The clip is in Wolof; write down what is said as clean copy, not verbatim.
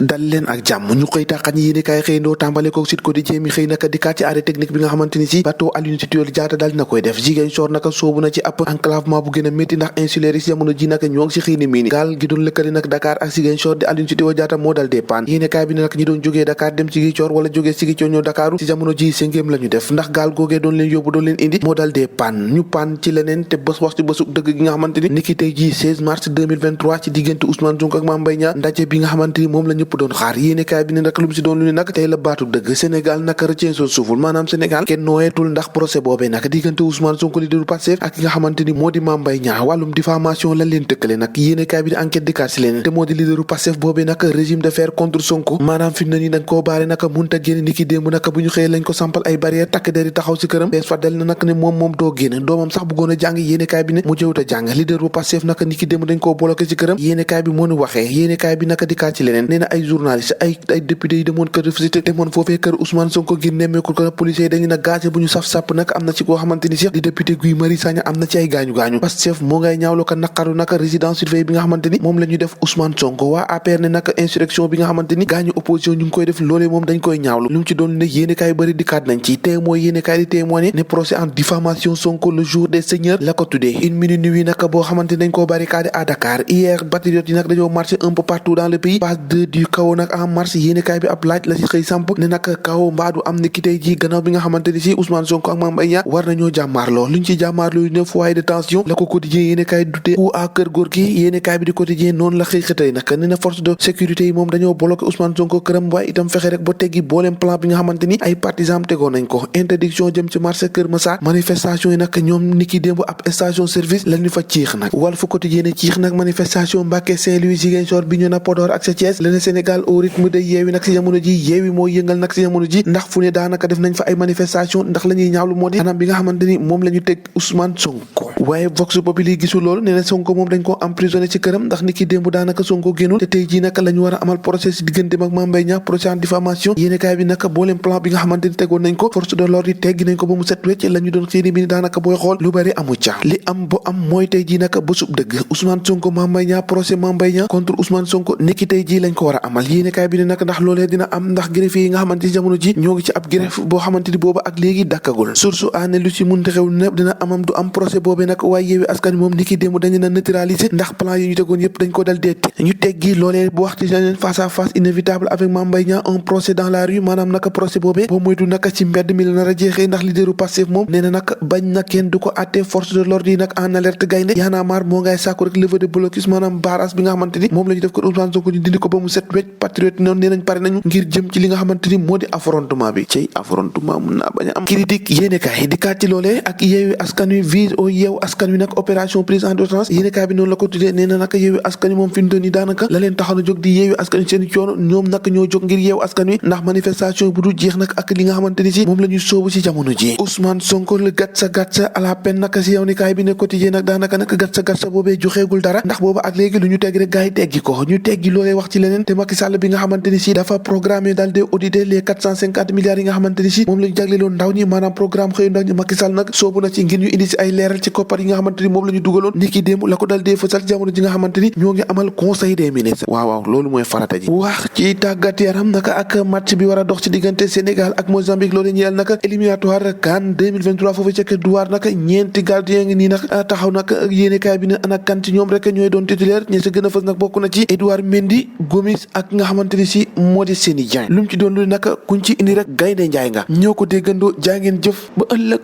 dal leen ak jàmm ñu xëy tàqat ñi yéenekaay xëyndoo tàmbale ko Sud Quotidien mi xëy naka dikkaat ci arrêt technique bi nga xamante ni si bateau Aline Sitoé Diatta daal dina koy def Ziguinchor naka soobu na ci ab enclavement bu gën a métti ndax insulaire yi si jamono ji naka ñoo ngi si xëy ni miini gaal gi doon lëkkale nag Dakar ak Ziguinchor di Aline Sitoé Diatta moo dal dee panne yéenekaay bi ne nag ñi doon jógee Dakar dem Ziguinchor wala jógee Ziguinchor ñëw Dakaru si jamono ji sëngéem la ñu def ndax gaal googee doon leen yóbbu doon leen indi moo dal dee panne ñu panne ci leneen te bés wax ci bésub dëgg gi nga xamante ni niki tey ji 16 mars 2023 ci diggante Ousmane Sonko ak Mame Mbaye Niang ndaje bi nga xamante ni moom la ñëpp doon xaar yéenekaay bi ne nag lu mu si doon lu ne nag tey la baatu dëgg Sénégal naka retien soo suuful maanaam Sénégal kenn nooyeetul ndax procès boobee nag diggante Ousmane Sonko leaderu Pastef ak ki nga xamante ni moo di Mame Mbaye Niang wàllum diffamation lañ leen tëkkale nag yéenekaay bi di enquête dikkaat si leen te moo di leaderu Pastef boobee nag régime de fer contre Sonko maanaam fi mu ne nii dañ koo baare nag munta génn ni ki démb nag bu ñu xëyee lañ ko sampal ay barrière takk der yi taxaw si këram bees fa del na nag ne moom doo génn doomam sax bëggoon a jàng yéenekaay bi ne mu jëwut a jàng leaderu Pastef nag ni ki démb dañ koo bloqué si këram yéenekaay bi moo nu waxee yéenekaay bi naka dikkaat ci leneen nee na ay journaliste ay député yi demoon kër visite demoon foofee kër Ousmane Sonko ngir nemmeeku ko policiers yi dañu nag gaace bu ñu saf-sàpp nag am na ci koo xamante ni si di député Guy Marius Sagna am na ci ay gaañu-gaañu Pastef moo ngay ñaawlo ko naqaru naka résidence surveillée bi nga xamante ni moom la ñu def Ousmane Sonko waa APR ne nag insurrection bi nga xamante ni gaañu opposition ñu ngi koy def loolee moom dañ koy ñaawlu lu mu ci doon ne yéenekaay bëri dikkaat nañ ci témoin yéenekaay di témoigner ne procès en diffamation Sonko le jour des seigneurs la ko tuddee une minute nuit nag boo xamante ni dañ koo barricadé à Dakar hier patriotes yi nag dañoo marché un peu partout dans le pays phase 2 du chaos nag en marche yéenekaay bi ab laaj la si xëy samp ne nag chaos mbaadu am ni ki tey ji gannaaw bi nga xamante ni si Ousmane Sonko ak Mame Mbaye Niang war nañoo jàmmaarloo luñ ci jàmmaarloo yu ne foyer de tension la ko quotidien yéenekaay dutee ou à kër góor gi yéenekaay bi di quotidien noonu la xëy xëtay nag ne na force de sécurité yi moom dañoo bloqué Ousmane Sonko këram waaye itam fexe rek ba teggi booleem plan bi nga xamante ni ay partisans tegoon nañ ko interdiction jëm ci marché Kër Massar manifestation yi nag ñoom ni ki démb ab station service la ñu fa ciix nag Walf Quotidien ne ciix nag manifestation Mbacké Saint-Louis Ziguinchor Bignona Podor ak sa Thiès le Sénégal au rythme de Yewwi nag si jamono ji Yewwi moo yëngal nag si jamono ji ndax fu ne daanaka def nañ fa ay manifestation ndax la ñuy ñaawlu moo di anam bi nga xamante ni moom la ñu teg Ousmane Sonko waaye Vox Populi gisul loolu nee na Sonko moom dañ ko emprisonné ci këram ndax ni ki démb daanaka Sonko génnul te tey jii nag la ñu war a amal procès si digganteem ak Mame Mbaye Niang procès en diffamation yéenekaay bi nag booleem plan bi nga xamante ni tegoon nañ ko force de l'ordre yi teggi nañ ko ba mu set wecc la ñu doon xëy bi ni daanaka booy xool lu bari amu ca li am bu am mooy tey jii nag bésub dëgg Ousmane Sonko Mame Mbaye Niang procès Mame Mbaye Niang contre Ousmane Sonko niki tey jii lañ ko war a amal yéenekaay bi ne nag ndax loolee dina am ndax greffier yi nga xamante ni jamono ji ñoo ngi ci ab greffe boo xamante ni booba ak léegi dakkagul source aane lu ci munti xew ne dina amam du am procès boobee nag waaye Yewwi Askan Wi moom niki démb dañu na neutraliser ndax plan yi ñu tegoon yëpp dañ ko dal deeti ñu teggi loolee bu wax ci leneen face à face inévitable avec Mame Mbaye Niang un procès dans la rue maanaam naka procès boobee boo moytu naka ci mbedd mi la nar a jeexee ndax leaderu Pastef moom nee na nag bañ na kenn du ko àtte force de l'ordre yi nag en alerte gaynde Y'en a marre moo ngay sàkku rek levée de blocus maanaam barrage bi nga xamante ni moom la ñu def ko Ousmane Sonko ñu dindi ko ba mu set wecc patriote noonu nee nañ pare nañu ngir jëm ci li nga xamante ni moo di affrontement bi cey affrontement mun naa bañ a am critique yéenekaay dikkaat ci loolee ak Yewwi Askan Wi vise au Yewwi Askan Wi nag opération prise en otage yéenekaay bi noonu la ko tuddee nee na nag Yewwi Askan Wi moom fi mu toll nii daanaka la leen taxaw na jóg di Yewwi Askan Wi seen coono ñoom nag ñoo jóg ngir Yewwi Askan Wi ndax manifestation bu du jeex nag ak li nga xamante ni si moom la ñuy sóobu ci jamono ji Ousmane Sonko le gatsa à la peine nag si yéenekaay bi ne quotidien nag daanaka nag gatsa boobee joxeegul dara ndax booba ak léegi lu ñu tegg rek gars yi teggi ko ñu teggi loolee wax ci leneen te Macky Sall bi nga xamante ni si dafa programmé daal de auditer les 450 milliards yi nga xamante ni si moom la ñu jagleeloon ndaw ñi maanaam programme xëyu ndaw ñi Macky Sall nag soobu na ci ngir ñu indi si ay leeral ci koppar yi nga xamante ni moom la ñu dugaloon ni ki démb la ko dal dee fësal ci jamono ji nga xamante ni ñoo ngi amal conseil des ministres waaw loolu mooy farata ji wax ci tàggat yaram naka ak match bi war a dox ci diggante Sénégal ak Mozambique loolu ñeel naka éliminatoire CAN 2023 foofu ca Côte d'Ivoire naka ñeenti gardien ngi nii nag taxaw nag yéenekaay bi ne ana kan ci ñoom rek ñooy doon titulaire ñi sa gën a fës nag bokk na ci Edouard Mendy Gomis ak nga xamante ni si moo di Seny Dieng lu mu ci doon lu naka kuñ ci indi rek gaynde njaay nga ñoo ko déggandoo jaa ngeen jëf ba ëllëg